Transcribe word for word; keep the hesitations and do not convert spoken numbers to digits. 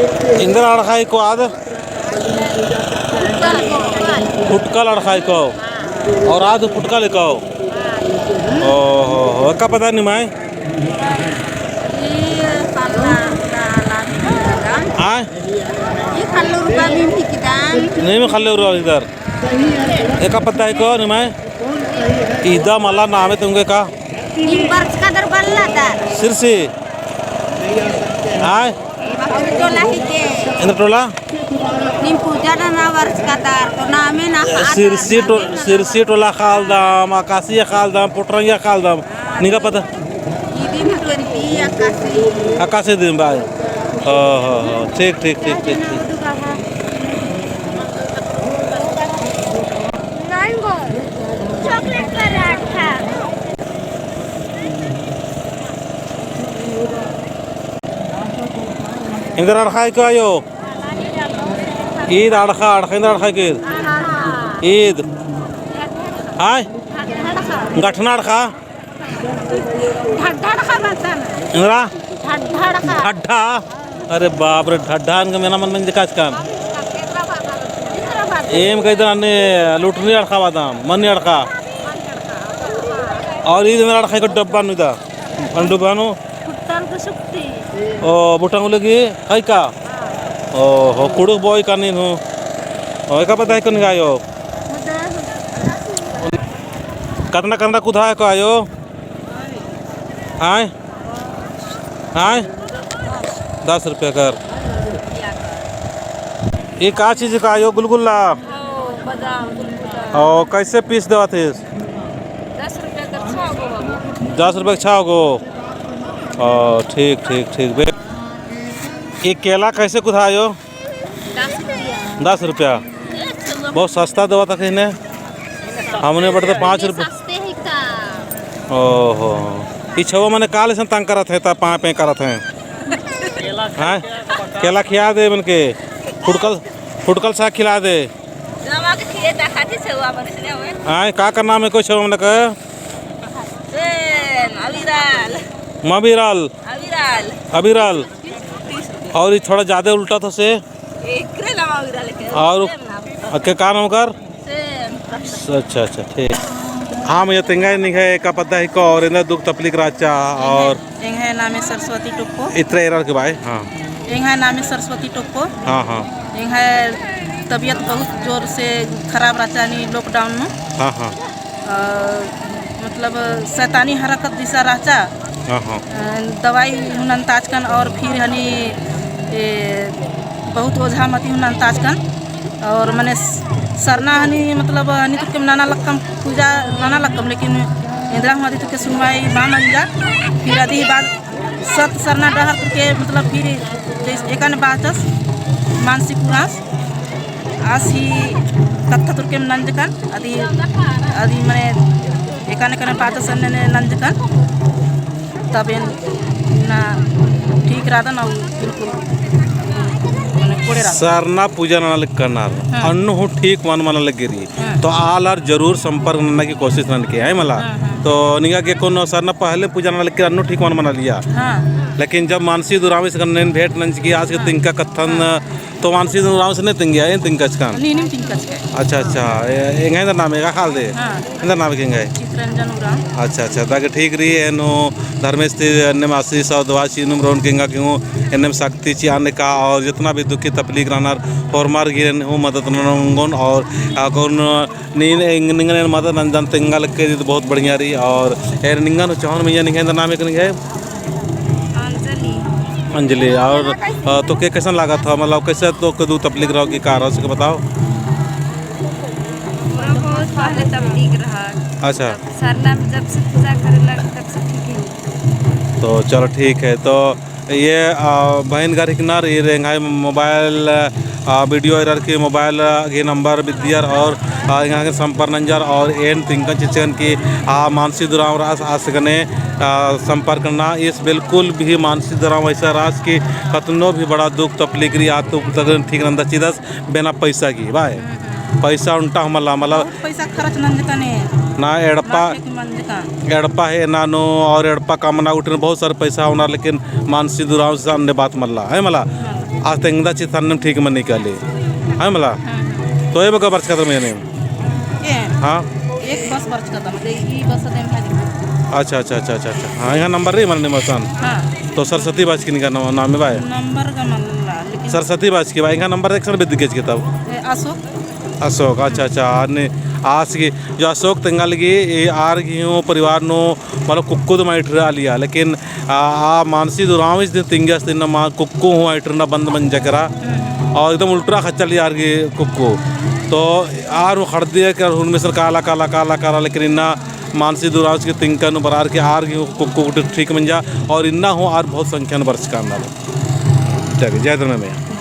एन्दरा अड़खा हिको आद? फुटकल अड़खा हिको। और आद फुटकल हिको। ओहो हो, एका पता निम्है? आय? नीम ख़ल्ले उर्रा इधर। एका पता हिको निम्है? इदा मला नामे तुंगे का? नीम बरचका दर बल्ला दर। सिरसी। आय? टोला हिके। एन्दरा टोला? नीम पूजा नना बरचका दर, तो नामे ना सिरसी टो-, सिरसी टोला ख़ालदम, अकासी ख़ालदम, पोटरंगिया ख़ालदम। निंगा पता? इदिन हकेन ती अकासी। अकासी दिन बाय। हो, हो, हो। ठीक, ठीक, ठीक, ठीक, ठीक। Chocolate पराठा। एन्दरा अड़खा हिको आयो? ईद अड़खा, अड़खा, एन्दरा अड़खा हिको ईद? ईद। हाय? गठना अड़खा? ढड्ढा ढड्ढा बता ना। एन्दरा? ढड्ढा ढड्ढा। ढड्ढा? अरे बाप रे, ढड्ढा एन गा मेना मन मंजका चिकन। एम कइदन अन्ने लुटनी अड़खा बादम, मनी अड़खा। और ईद एन्दरा अड़खा हिको डब्बा नू इदा। अन डब्बा नू? फुटकल को सुक्ती। ओ, बुटंग लगी, है का? ओ, हो, कुड़ुक बोई कानी हूँ। ओ, एका पता हिको निंगा आयो? कतना, कतना कुद्दा हिको आयो? आय? आय? दस रुपया कर। ई का चीज का आयो? गुलगुला? हाँ, बादाम, गुलगुला। ओ, कैसे piece देवत हिस? दस रुपया कर छः गो बाबू। दस रुपया के छः गो। ओ, ठीक, ठीक, ठीक। बे, ई केला कैसे कुद्दा आयो? दस रुपया। दस रुपया। बहुत सस्ता देवत हके ने। हमने बटते पाँच रुपया। सस्ते ही का। ओहो। ई छउवा मने काल असन तंग करत है, ता पाँय पे करत है। हाँ? केला खिया दे मन के। फुटकल, फुटकल साग खिला दे। जमा के खिए ता खाती छउवा बरसने हुए। हाँ, का करना में कोई छउवा मन का? ए, अविराल। मविराल। अविराल। अविराल। और ई थोड़ा ज्यादा उल्टा तो से। एकरे नाम अविराल के। और सेम नाम। अके का नाम कर? सेम। अच्छा, अच्छा, ठीक। हाँ, मैं तेंगा निंग्है एका पद्दा हिको और एन्देर दुख तकलीफ रहचा और एंग्है नामे सरस्वती टोप्पो। इतरा एरर के बाय, हाँ। एंग्है नामे सरस्वती टोप्पो। हाँ, हाँ। एंग्है तबियत बहुत जोर से खराब रहचा नी lockdown में। हाँ, हाँ। अ, मतलब, शैतानी हरकत दिसा रहचा। हाँ, हाँ। अ, दवाई हूँ नन्ताचकन और फिर हनी, ए, बहुत ओझा मती हूँ नन्ताचकन। और मने स-, सरना हनी, मतलब, हनी तुरके नना लक्कम, पूजा नना लक्कम, लेकिन एन्दरा हूँ अदी तुरके सुनवाई बा मंजा। फिर अदी बाद सत सरना डहर तुरके, मतलब, फिर जैसे एकाने बाचस मानसी पुरास आसी कत्था तुरके नंजकन, अदी, अदी मने एकाने एकाने बाचस अन्ने नंजकन, तबेन ना ठीक रादन और बिल्कुल मने कोड़े रादन। सरना पूजा नना लक्कन आर, हाँ। अन्नु हूँ ठीक मन मना लग्गी रई। हाँ। तो आलर जरूर संपर्क नन्ना की कोशिश ननके, है मला? हाँ, हाँ। तो निंगा गे कोनो सरना पहले पूजा नना लगी अन्नु ठीक मन मना लिया। हाँ। लेकिन जब मानसी उराँवस गने भेंट नंजकी आस के हाँ। तिंका कत्थन, हाँ। तो मानसी उराँवस ने तिंगिया, एन तिंकचकन? नीनिम तिंकचकन। अच्छा, अच्छा। ए, एंग्है एन्दर नामे का खाल दे? हाँ। एन्दर नामे के एंग्है? चितरंजन उराँव। अच्छा, अच्छा। ताकि ठीक रई, एन हूँ धर्मेस ती एन्नेम आशीष और दुआ चिअनुम रओन के एंगा गे हूँ एन्नेम शक्ति चिअन का और जितना भी दुखी तकलीफ रहनर होरमर गे एन हूँ मदद ननोन और अक्कुन नीन एंग-, निंगन एन मदद नंजन तेंगा लक्के दी तो बहुत बढ़िया रई। और एर निंगन चाहन मैया निंग्है एन्दर नामे के निंग्है? अंजलि। अंजलि, और, अ, तोके कैसन लागत है? मतलब, कैसे तोके दुख तकलीफ रओ कि का रओ, से बताओ। हमरा बहुत पहले तकलीफ रहा। अच्छा। सरना में जब से पूजा करे लग, तब से ठीक है। तो चलो, ठीक है। तो ये, आ, बहिन घर हिकनर, ई एंग्है मोबाइल, आ, video एरर की मोबाइल, आ, गे नंबर बिद्दियर और, आ, एंगा गे संपर्क नंजर और एन तिंकन चिच्चकन की, आ, मानसी उराँव रअस आस गने, आ, संपर्क नना। ईस बिल्कुल भी मानसी उराँव ऐसा रअस की कतनो भी बड़ा दुख तकलीफ रई आ तो तक ठीक नंदा चिदस बिना पैसा की बाय। पैसा ओन्टा हूँ मला, मला। बहुत पैसा खर्च नंजकन। ना एड़पा, एड़पा है ना नू, और एड़पा कमना गुट्ठिन बहुत सारा पैसा होना, लेकिन मानसी उराँव से अन्ने बात मल्ला, है मला? हाँ। आस तेंगदा चिच्चकम ठीक मनी काली, है मला? हाँ, हाँ। तो एबका बरचकदर मइय्याँ नीम? हाँ। एक बस बरचकदम, मतलब, ई बस देम भाजी। अच्छा, अच्छा, अच्छा, अच्छा, अच्छा। हाँ, एंगा नंबर रई, मने निम्है बसन। हाँ। तो सरस्वती बाचकी निंग्है नामे बआ? नंबर का मल्ला, लेकिन सरस्वती बाचकी बआ, एंगा नंबर एकसन बेद्दकी चिच्चकी तब। अशोक। अशोक, अच्छा, अच्छा, अन्ने आस गही, जो अशोक तेंगा लगी, ई आर गही हूँ परिवार नू, मतलब, कुक्को दिम अइठरा आलिया, लेकिन आ, आ मानसी उराँव इस दिन तिंगियस दिन मा कुक्को हूँ अइठरना बंद मंजा केरा। और एकदम उल्टरा खच्चर आर गही कुक्को। तो आर हूँ खड़दिया केरा, हुरमी सर काला, काला, काला, काला, लेकिन इन्ना मानसी उराँव के तिंगका नू बरअर की आर गही हूँ कुक्को गुट्ठी ठीक मंजा, और इन्ना हूँ आर बहुत संख्या नू बरचका रअनर। ठीक है, जय धर्मे मइय्याँ।